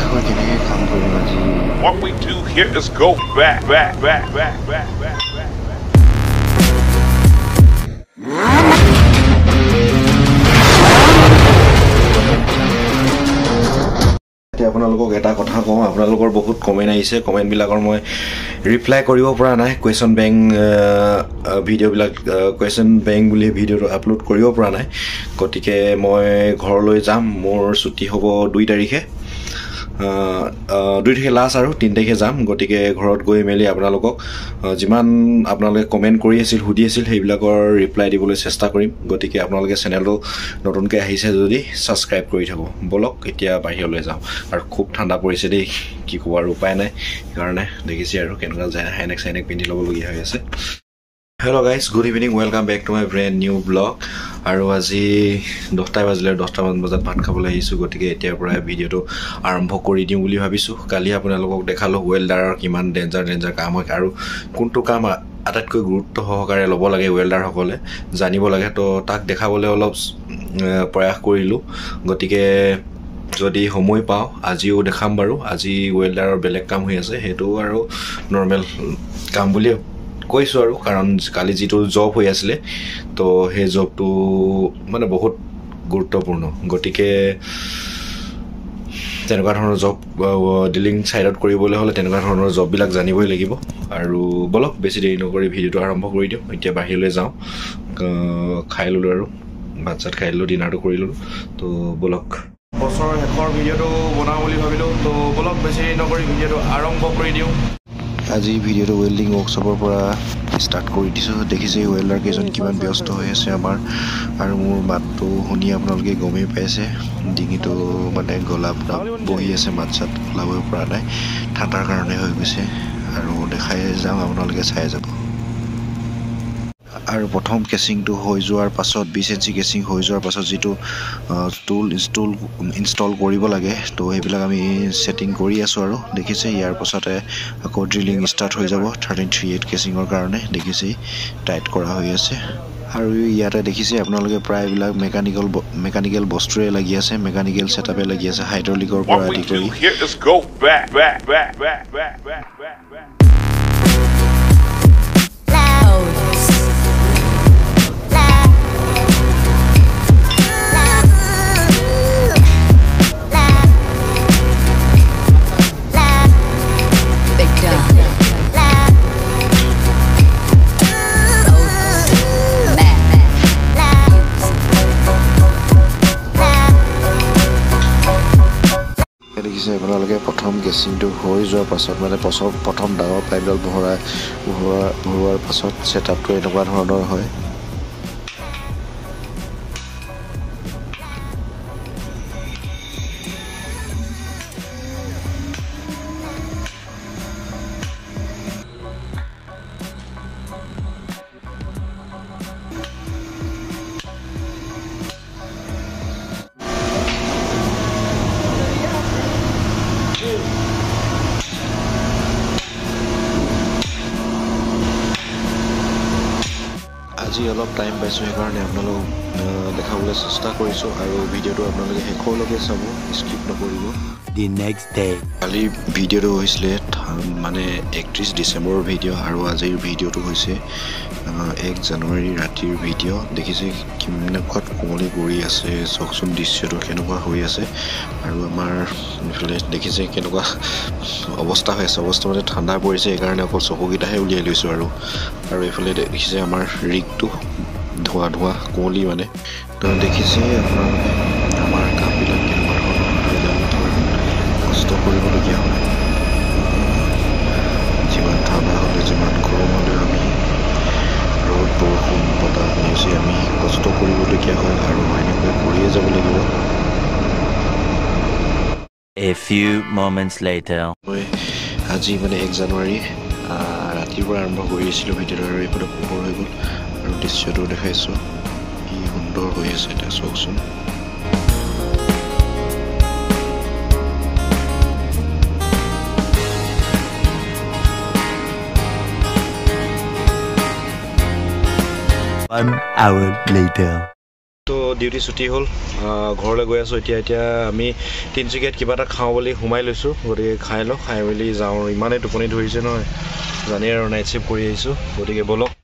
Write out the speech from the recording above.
কেনেকৈ কেনেকৈ কাম কৰিম আজি। What we do here is go back, back, back, back, back, back, back. এতিয়া আপোনালোকক এটা কথা কওঁ, আপোনালোকৰ বহুত কমেণ্ট আহিছে, কমেণ্টবিলাকৰ মই ৰিপ্লাই কৰিব পৰা নাই। কুৱেশ্যন বেংক ভিডিঅ'বিলাক, কুৱেশ্যন বেংক বুলি ভিডিঅ'টো আপলোড কৰিব পৰা নাই। গতিকে মই ঘৰলৈ যাম, মোৰ ছুটি হ'ব 2 তাৰিখে, 2 তাৰিখে লাষ্ট আৰু 3 তাৰিখে যাম। গতিকে ঘৰত গৈ মেলি আপোনালোকক যিমান আপোনালোকে কমেণ্ট কৰি আছিল, সুধি আছিল, সেইবিলাকৰ ৰিপ্লাই দিবলৈ চেষ্টা কৰিম। গতিকে আপোনালোকে চেনেলটো নতুনকৈ আহিছে যদি ছাবস্ক্ৰাইব কৰি থ'ব। ব'লক এতিয়া বাহিৰলৈ যাওঁ। আৰু খুব ঠাণ্ডা পৰিছে দেই, কি ক'ব আৰু উপায় নাই, সেইকাৰণে দেখিছে আৰু কেনেকুৱা যায়, হাইনেক চাইনেক পিন্ধি ল'বলগীয়া হৈ আছে। Hello guys, good evening, welcome back to my brand new blog. আৰু আজি 10টাই বাজিলে, 10টামান বজাত ভাত খাবলৈ আহিছোঁ। গতিকে এতিয়াৰ পৰাই ভিডিঅ'টো আৰম্ভ কৰি দিওঁ বুলি ভাবিছোঁ। কালি আপোনালোকক দেখালোঁ ৱেল্ডাৰৰ কিমান ডেঞ্জাৰ ডেঞ্জাৰ কাম হয় আৰু কোনটো কাম আটাইতকৈ গুৰুত্ব সহকাৰে ল'ব লাগে, ৱেল্ডাৰসকলে জানিব লাগে। তো তাক দেখাবলৈ অলপ প্ৰয়াস কৰিলোঁ। গতিকে যদি সময় পাওঁ আজিও দেখাম বাৰু। আজি ৱেল্ডাৰৰ বেলেগ কাম হৈ আছে, সেইটো আৰু নৰ্মেল কাম বুলিয়ে কৈছোঁ আৰু, কাৰণ কালি যিটো জব হৈ আছিলে তো সেই জবটো মানে বহুত গুৰুত্বপূৰ্ণ। গতিকে তেনেকুৱা ধৰণৰ জব ডিলিং ছাইডত কৰিবলৈ হ'লে তেনেকুৱা ধৰণৰ জববিলাক জানিবই লাগিব। আৰু ব'লক বেছি দেৰি নকৰি ভিডিঅ'টো আৰম্ভ কৰি দিওঁ। এতিয়া বাহিৰলৈ যাওঁ, খাই ল'লোঁ আৰু ভাত চাত খাই ল'লোঁ, ডিনাৰটো কৰি ল'লোঁ। তো ব'লক বছৰৰ শেষৰ ভিডিঅ'টো বনাওঁ বুলি ভাবিলোঁ। তো ব'লক বেছি দেৰি নকৰি ভিডিঅ'টো আৰম্ভ কৰি দিওঁ। আজি ভিডিঅ'টো ৱেল্ডিং ৱৰ্কশ্বপৰ পৰা ষ্টাৰ্ট কৰি দিছোঁ। দেখিছে ৱেল্ডাৰ কেইজন কিমান ব্যস্ত হৈ আছে আমাৰ। আৰু মোৰ মাতটো শুনি আপোনালোকে গমেই পাইছে, ডিঙিটো মানে গলা পূৰা বহি আছে, মাত চাত ওলাবই পৰা নাই, ঠাণ্ডাৰ কাৰণে হৈ গৈছে। আৰু দেখাই যাম, আপোনালোকে চাই যাব। আৰু প্ৰথম কেচিংটো হৈ যোৱাৰ পাছত, 20 ইঞ্চি কেচিং হৈ যোৱাৰ পাছত যিটো টুল ইনষ্টল কৰিব লাগে, তো সেইবিলাক আমি ছেটিং কৰি আছোঁ। আৰু দেখিছে ইয়াৰ পাছতে আকৌ ড্ৰিলিং ষ্টাৰ্ট হৈ যাব 13-3/8 কেচিঙৰ কাৰণে। দেখিছে টাইট কৰা হৈ আছে। আৰু ইয়াতে দেখিছে আপোনালোকে প্ৰায়বিলাক মেকানিকেল বস্তুৰে লাগি আছে, মেকানিকেল ছেটআপে লাগি আছে, হাইড্ৰলিকৰ পৰা আদি কৰি। দেখিছে আপোনালোকে প্ৰথম গেছিংটো হৈ যোৱাৰ পাছত, মানে প্ৰথম ডাঙৰ পাইপডাল ভৰোৱাৰ পাছত ছেটআপটো এনেকুৱা ধৰণৰ হয়। আজি অলপ টাইম পাইছোঁ, সেইকাৰণে আপোনালোক দেখাবলৈ চেষ্টা কৰিছোঁ। আৰু ভিডিঅ'টো আপোনালোকে শেষলৈকে চাব, স্কিপ নকৰিব। The next day. কালি ভিডিঅ'টো হৈছিলে মানে 31 ডিচেম্বৰৰ ভিডিঅ' আৰু আজিৰ ভিডিঅ'টো হৈছে 1 জানুৱাৰী ৰাতিৰ ভিডিঅ'। দেখিছে কেনেকুৱা কুঁৱলী পৰি আছে, চাওকচোন দৃশ্যটো কেনেকুৱা হৈ আছে। আৰু আমাৰ এইফালে দেখিছে কেনেকুৱা অৱস্থা হৈ আছে, অৱস্থা মানে ঠাণ্ডা পৰিছে, সেইকাৰণে অকল চকুকেইটাহে উলিয়াই লৈছোঁ। আৰু আৰু এইফালে দেখিছে আমাৰ ৰিগটো ধোঁৱা ধোঁৱা কুঁৱলী মানে। তো দেখিছে আপোনালোকে আমাৰ কামবিলাক কেনেকুৱা ধৰণৰ কষ্ট কৰিবলগীয়া হয়। যিমান ঠাণ্ডা হ'লে, যিমান গৰম হ'লেও আমি ৰ'দ বৰষুণ বতাহ নেওচি আমি কষ্ট কৰিবলগীয়া হয় আৰু এনেকৈ কৰিয়ে যাব লাগিব। A few moments later. মই আজি মানে 1 জানুৱাৰী ৰাতিৰ পৰা আৰম্ভ কৰি আছিলোঁ ভিডিঅ'টো আৰু এইফালে পোহৰ হৈ গ'ল আৰু দৃশ্যটো দেখাইছোঁ কি সুন্দৰ হৈ আছে এতিয়া চাওকচোন। One hour later. তো ডিউটি ছুটি হ'ল, ঘৰলৈ গৈ আছোঁ এতিয়া। এতিয়া আমি তিনিচুকীয়াত কিবা এটা খাওঁ বুলি সোমাই লৈছোঁ, গতিকে খাই লওঁ, খাই মেলি যাওঁ। ইমানেই টোপনি ধৰিছে নহয়, জানেই আৰু নাইট শ্বিফ্ট কৰি আহিছোঁ। গতিকে ব'লক।